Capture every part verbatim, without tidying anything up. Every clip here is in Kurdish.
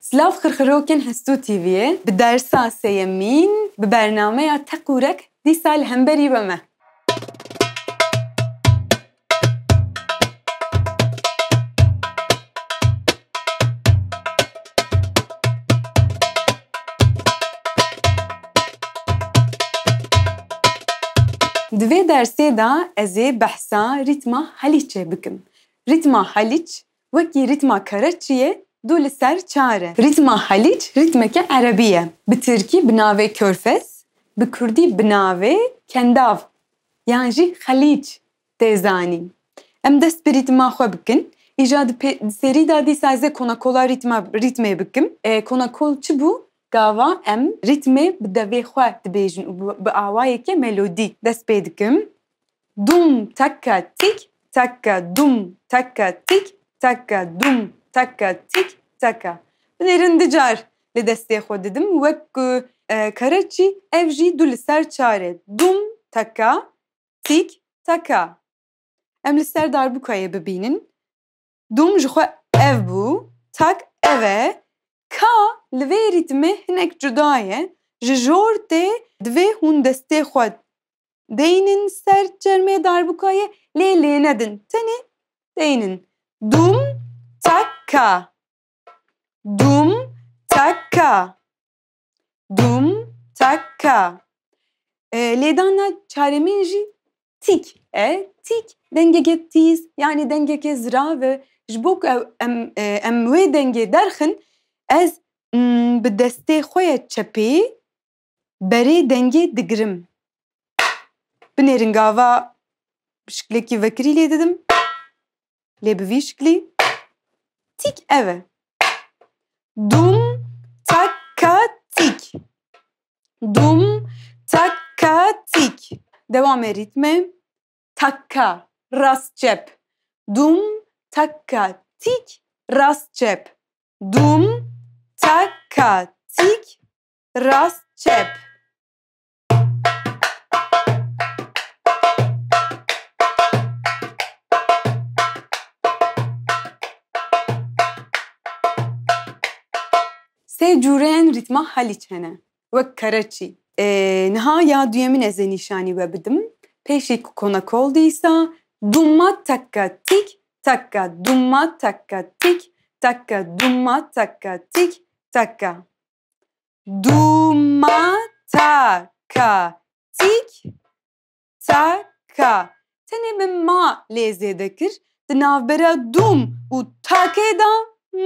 Silav xirxirokên Hestû T V'yê, bi dersa sêyemîn, bi bernameya Teq û Rek dîsa li hemberî we me. Di vê dersê de ez ê behsa rîtma Halîçê bikim. Rîtma Halîç wekî rîtma Kereçiyê du li ser çar e. Rîtma Halîç rîtmeke erebî ye. Bi tirkî bi navê Körfez, bi kurdî bi navê Kendav yan jî Xelîç tê zanîn. Em dest bi rîtma xwe bikin. Îja di pê-, di serî de dîsa ez ê konakola rîtma, rîtmê bikim. E, konakol çi bû? Gava em rîtmê bi devê xwe dibêjin û bi, bi awayeke melodî dest pê dikim. Dum, taka, tik, taka, dum, taka, tik, taka, dum, taka, tik, taka. Binêrin du car li destê xwe didim. Wek ku, e, Kereçî, ev jî du li ser çar e. Dum, taka, tik, taka. Em li ser darbûkayê bibînin. Dum ji xwe ev bû, tak ev e. Ka li vê rîtmê hinek cuda ye. Ji jor tê, divê hûn destê xwe deynin ser çermê darbûkayê, lê lê nedin. Tenê deynin. Dum, taka. Dum, taka. Dum, taka. E, lêdana çaremîn jî tik e. Tik dengeke tîz, yanî dengeke zirav e. Ji bo ku ew, em, e, em wê dengê derxin, ez, mm, bi destê xwe ye çepê berê dengê digirim. Binêrin gava bi şiklekî vekirî lê didim. Lê bi vî şiklî tik ev e. Dum, taka, tik. Dum, taka, tik. Dewamê rîtmê. Taka, rast çep. Dum, taka, tik, rast çep. Dum, taka, tik, rast çep. Sê cûreyên rîtma Halîç hene. Wek Kereçî. Ê, niha ya duyemîn ez ê nîşanî we bidim. Pêşî ku konakol dîsa, duma taka tik taka, duma taka tik taka, duma taka tik taka. Duma taka tik taka. Tenê min ma lê zêde kir. Di navbera dum û takê de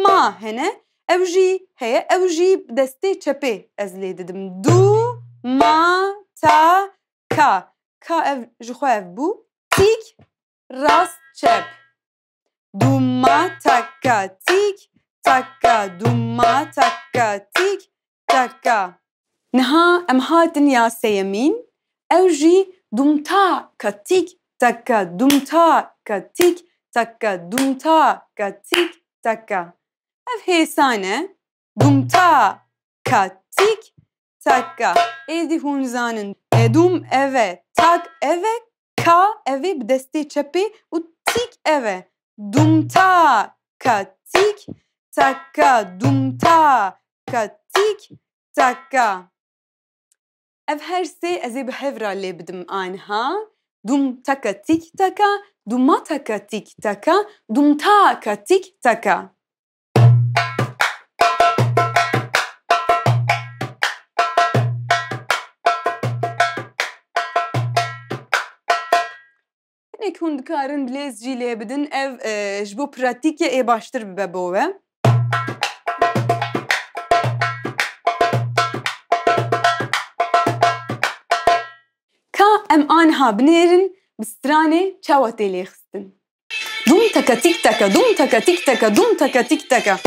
ma hene. Ew jî heye. Ew jî bi destê çepê ez lê didim. Du, ma, ta, ka. Ka ev ji xwe ev bû. Tik, rast, çep. Duma taka tik taka, duma taka tik taka. Niha em hatin ya sêyemîn, ew jî dumta ka tik taka, dumta ka tik taka, dumta ka tik taka. Ev hêsan e, dumta ka tik taka. Êdî hûn zanin. E, dum ev e, tak ev e, ka ev ê bi destê çepê û tik ev e. Dumta ka tik taka, dumta ka tik taka. Ev her sê ez ê bi hev re lê bidim aniha. Dum taka tik taka, duma taka tik taka, dumta ka tik taka. Hinek hûn dikarin bi lêz jî lê bidin. Ev, e, ji bo pratîkê ê baştir bibe bo we. Ka em aniha binêrin bi stranê çawa tê lêxistin? Dum taka tik taka, dum taka tik taka, dum taka tik taka.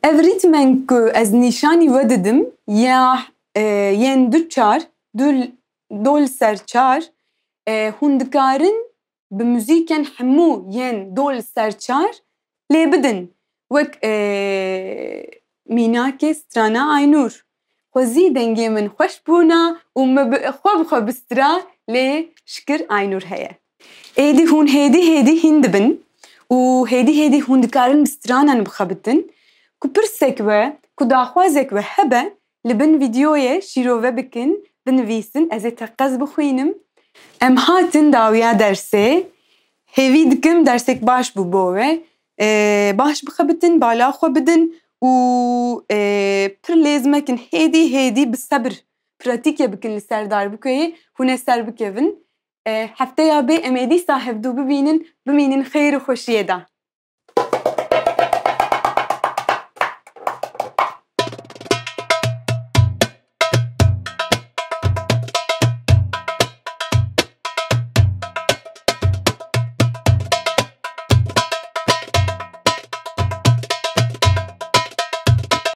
Ev rîtmên ku ez nîşanî we didim, ya, e, yên du çar, du, do li ser çar, e, hûn dikarin bi muzîkên hemû yên do li ser çar lê bidin. Wek, e, mînakê strana Aynûr. Xwezî dengê min xweş bûna û min bi xwe bi xwe bistira, lê şikir Aynûr heye. Êdî hûn hêdî hêdî hîn dibin û hêdî hêdî hûn dikarin bi stranan bixebitin. Ku pirsek we, ku daxwazek we hebe, li bin vîdyoyê şîrove bikin, binivîsin, ez ê teqez bixwînim. Em hatin dawiya dersê. Hêvî dikim dersek baş bû bo we. Ee, baş bixebitin, bala xwe bidin û, ee, pir lêz mekin, hêdî hêdî bi sebir pratîkê bikin li ser darbikeyê, hûn ê ser bikevin. Ee, hefteya bê em ê dîsa hevdû bibînin, bimînin xêr û xweşiyê de.